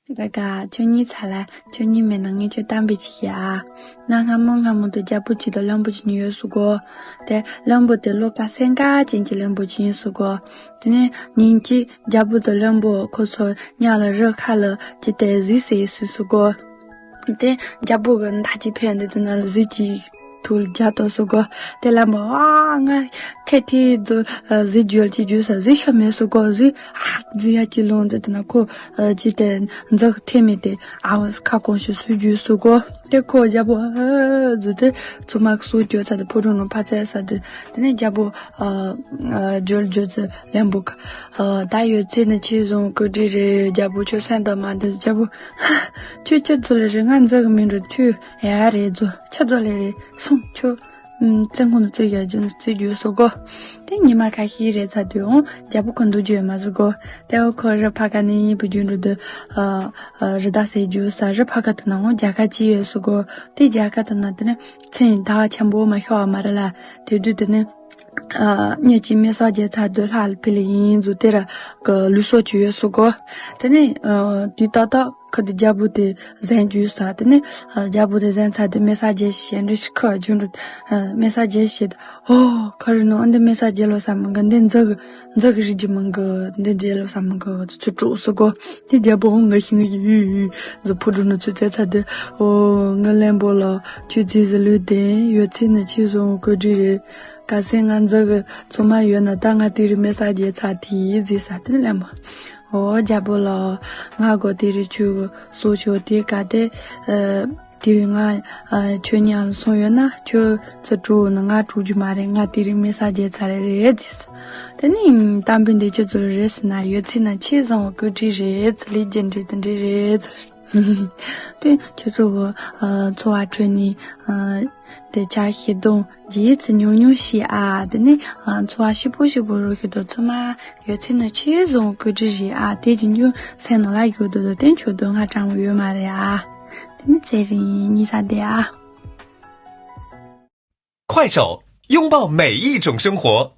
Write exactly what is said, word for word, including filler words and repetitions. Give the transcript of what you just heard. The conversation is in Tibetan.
ད་ག་ཁྱོད་གཉིས་ཚ་ལ་ཁྱོད་གཉིས་མེད་ན་ངས་ཁྱོད་གཏམ་པའི་ཅིག་ཡ། ང་སྔ་མོ་སྔ་མོ་དུ་རྒྱལ་པོ་ཅིག་དང་བློན་པོ་ཅིག་གཉིས་ཡོད་སུ་གོ། དེ་བློན་པོ་དེ་བློ་དཀར་སེམས་དཀར་ཅན་གྱི་བློན་པོ་ཅིག་ཡིན་སུ་གོ། དེ་ནས་ཉིན་གཅིག་རྒྱལ་པོ་དང་བློན་པོ་ཁོ་ཚོ་མཉམ་ལ་རི་ཁ་ལ་ཅི་སྟེ་གཟིགས་སུ་ཡིན་སུ་གོ། དེ་རྒྱལ་པོ་གི་མདའ་གཅིག་ཕན་འདི་དུ་ན་ལ་གཟིགས་ཀྱི་ཐུགས་རྒྱ་ཏོ་སུ་གོ། དེ་ལ་མོ་ཨ་ང་ཁེ་ཐི་ཛོ་གཟིགས་རྒྱུ་ཅི་རྒྱུ་ས་གཟིགས་ཤ་མེད་སུ་གོ། གཟིགས་ཧ་གཟིགས་ཡ་ཅི་ལོང་འདི་དུ་ན་ཁོ་ཅི་སྟེ་འཛག་ཐེ་མེད་དེ་ཨ་བ་ཁ་སྐོང་ཤུ་སུ་རྒྱུ་སུ་གོ། དེ་ཁོ་རྒྱལ་པོ་ཨ་ཛོ་དེ་ཚོ་མ་སུ་རྒྱུ་ཚ་དེ་ཕོ་རུ་ནོ་ཕ་ཚེ་ས་དེ་དེ་ནས་རྒྱལ་པོ་ཨ་ཇོལ་ཇོ་ཚེ་ལན་པོ་ཁ་ཨ་ད་ཡོད་ཚེ་ནི་ཆེ་བཟུང་ཀུ་ཏི་རེ་རྒྱལ་པོ་ཁྱོད་སེམས་དང་མ་འདི་རྒྱལ་པོ། ཁྱོད་ཁྱོད་ཚོ་ལས་རེད། ང་འཛག་མི་འགྲོ། ཁྱོད་ཡ་རེད་ཚོ་ཁྱོད་ཚོ་ལས་རེད་སོང་ཁྱོད། བཙན་ཁོང་དུ་བཙོས་རྒྱ་རྒྱུ་བཙོས་རྒྱུ་སོ་གོ། དེ་ཉི་མ་ཁ་ཤས་རེད་ཚ་དུས་འོང་རྒྱལ་པོ་ཁོ་འདུག་རྒྱུ་ཡོད་མ་སོ་གོ། དེ་འོ་ཁོ་རི་ཕ་ཁ་ནས་ཡིན་པའི་རྒྱུ་འགྲོ་དུས་རི་དྭགས་ཟེར་རྒྱུ་ས་རི་ཕ་ཁ་དུ་ན་འོང་རྒྱལ་ཁ་ཅི་ཡོད་སོ་གོ། དེ་རྒྱལ་ཁ་དུ་ན་དེ་ནས་མཚན་ཟླ་བ་ཆེན་པོ་མ་ཤོར་བ་མ་རེད་ལ། དེ་དུས་དེ་ནས། ཨ་ཉེ་ཅིག་མེ་སག་རྒྱལ་ཚ་དུ་ལྷ་ལ་ཕི་ལ་ཡིན་ཟུ་དེ་ར་གི་ལུས་སྲོག་ཅིག་ཡོད་སུ་གོ། དེ་ནས་ཨ་དེ་ཏག་ཏག་ཁ་དུ་རྒྱལ་པོ་དེ་གཟན་རྒྱུ་ས་དེ་ནས་ཨ་རྒྱལ་པོ་དེ་གཟན་ཚ་དུ་མེ་སག་རྒྱལ་ཞེས་འདྲི་ཞིག་ཁ་རྒྱུ་འགྲོ། ཨ་མེ་སག་རྒྱལ་ཞེས་ཨོ་ཁ་རུ་ནོ་འདི་མེ་སག་རྒྱལ་ལོ་ས་མང་གི་འདི་འཛག་འཛག་རིག་རྒྱུ་མང་གི་འདི་རྒྱལ་ལོ་ས་མང་གི་ཚུ་དྲུག་སུ་གོ། དེ་རྒྱལ་པོ་འོང་ང་ཤིང་ཡི་ཡི་ཡི་ཟུ་ཕུ་དྲུག་ནོ་ཚུ་ཚེ་ཚ་དུ་ཨོ་ང་ལན་པོ་ལ་ཁྱོད་ཚེ་ཟི་ལུས་དེ་ཡོད་ཚེ་ནི་ཆེ་སོང་གོ་འདྲི་རེད། ག་སེ་ང་འཛག་གི་ཚོ་མ་ཡོད་ན་ད་ང་དེ་རི་མེ་སག་རྒྱལ་ཚ་དེ་ཡི་ཟི་ས་དེ་ལན་པོ། ཨོ་རྒྱལ་པོ་ལ་ང་གོ་དེ་རི་ཆུ་གི་སོ་ཆོ་དེ་ག་དེ་ཨ་དེ་རི་ང་ཨ་ཁྱོད་ཉག་ལ་སོང་ཡོད་ན་ཁྱོད་ཚ་དྲུག་ན་ང་དྲུག་རྒྱུ་མ་རེད། ང་དེ་རི་མེ་སག་རྒྱལ་ཚ་རེད་རེད་ཟི་ས། དེ་ནི་གཏམ་དཔེ་འདི་ཁྱོད་ཚོ་རེད་ཟི་ན་ཡོད་ཚེ་ན་ཆེ་སོང་གོ་འདྲི་རེད་ལི་རྒྱན་འདྲི་དེ་འདྲི་རེད། དེ་ཁྱོད་ཚོ་གི་ཨ་འཚོ་བ་ཁྲོད་ནས་ཨ་དེ་ཆ་ཤེས་དང་རྗེས་སུ་ཉུང་ཉུང་ཤེས་ཨ་དེ་ནི་ཨ་འཚོ་བ་ཞིབ་པོ་ཞིབ་པོ་རོ་ཤི་དོ་ཚོ་མ་ཡོད་ཚེ་ན་ཆེ་སོང་གོ་འདྲི་རེད་ཨ་དེ་ཀྱི་ཉུང་སེམས་ནང་ལ་ཡོད་དོ་དོ་དེ་ཁྱོད་དོ་ང་དྲང་བོ་ཡོད་མ་རེད་ཨ། དེ་ནི་ཚེ་རིང་གཉིས་ས་དེ་ཨ། 快手，拥抱每一种生活。